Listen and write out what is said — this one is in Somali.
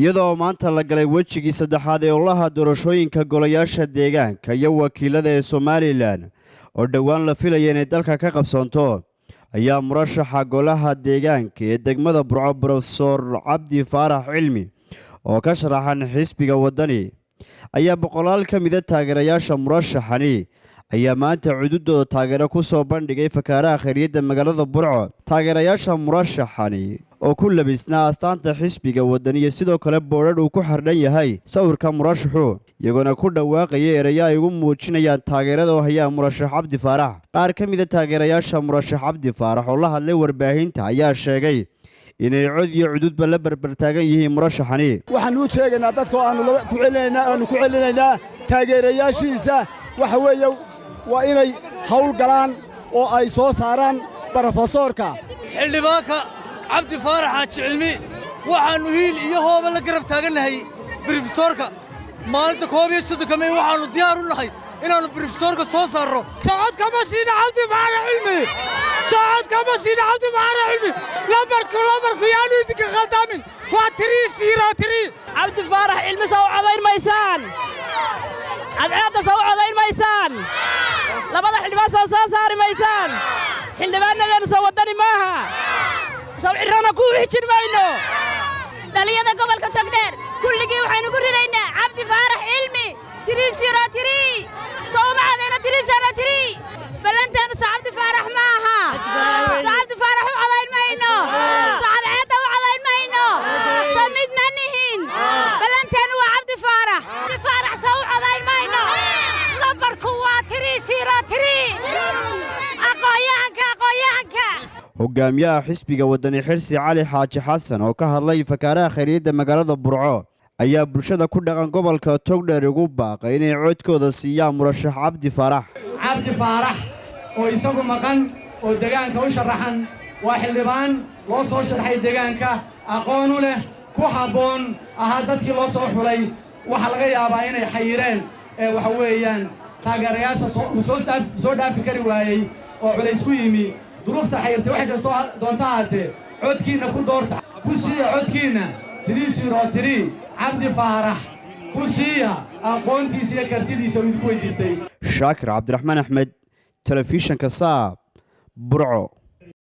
Iyadoo maanta la galay wejigii saddexaad ee ololaha doorashooyinka golayaasha deegaanka iyo wakiilada ee Somaliland oo dhowaan la filaya inay dalka ka qabsoonto, ayaa murashaxa golaha deegaanka ee degmada Burco, Brofesor Cabdi Faarax Cilmi, oo ka sharaxan xisbiga Waddani, ayaa boqolaal ka mida taageerayaasha murashaxani ayaa maanta cududooda taageero ku soo bandhigay fakaaraha khayriyadda magaalada Burco. Taageerayaasha murashaxani oo ku labisnaa astaanta xisbiga Waddani iyo sidoo kale boodhadh uu ku xardhan yahay sawirka murashaxu, iyagoona ku dhawaaqaya ereya ay ugu muujinayaan taageerada oo hayaan murashax Cabdi Faarax. Qaar ka mida taageerayaasha murashax Cabdi Faarax oo la hadlay warbaahinta ayaa sheegay inay cod iyo cududba la berbertaagan yihiin murashaxani. Waxaannu u sheegaynaa dadka aanu ku celinaynaa, aanu ku celinaynaa taageerayaashiisa, waxa weeye waa inay hawl galaan oo ay soo saaraan brofesoorka. Xildhibaanka Cabdi Faarax Xaaji Cilmi waxaannu hiil iyo hooba la garab taagannahay brofesoorka. Maalinta 31-ka Mey waxaannu diyaar u nahay inaannu brofesoorka soo saarro. Socod kama siina Cabdi Faarax Cilmi, socod kama siina Cabdi Faarax Cilmi. Lambarku, lambarku yaanu idinka khaldamin, waa 303. Cabdi Faarax Cilmi soo codayn maysaan? Cadceedda soo codayn maysaan? Labada xildhibaan soo soo saari maysaan? Xildhibaanadeennu soo Waddani maaha? Sow Cirrana ku xijin mayno? Dhallinyada gobolka Togdheer kulligii waxaynu ku ridaynaa Cabdi Faarax Cilmi 303. Soo uma cadayno 303? Ballanteennu soo Cabdi Faarax ma aha? Soo Cabdi Faarax u codayn mayno? Soo cadceedda u codayn mayno? Soo mid ma nihin? Ballanteennu waa Cabdi Faarax. Cabdi Faarax soo u codayn mayno? Lambarku waa 303. Aqoonyahanka, aqoonyahanka. Hogaamiyaha xisbiga Waddani, Xirsi Cali Xaaji Xasan, oo ka hadlay fakaaraha khayriyadda magaalada Burco, ayaa bulshada ku dhaqan gobolka Togdheer ugu baaqay inay codkooda siiyaan murashax Cabdi Faarax. Cabdi Faarax oo isagu maqan oo degaanka u sharaxan waa xildhibaan loo soo sharxay degaanka, aqoon u leh, ku habboon ahaa dadkii loo soo xulay. Waxaa laga yaabaa inay xayireen ee waxa weeyaan taageerayaasha uu soo dhaafi kari waayey oo culays ku yimi, duruufta xayirtay. Waxay kastoo doonto ahaatee, codkiinna ku doorta, ku siiya codkiinna 303 Cabdi Faarax ku siiya, aqoontiisa iyo kartidiisa uu idinku weydiistay. Shaakir Cabdiraxmaan Axmed, telefishanka Saab, Burco.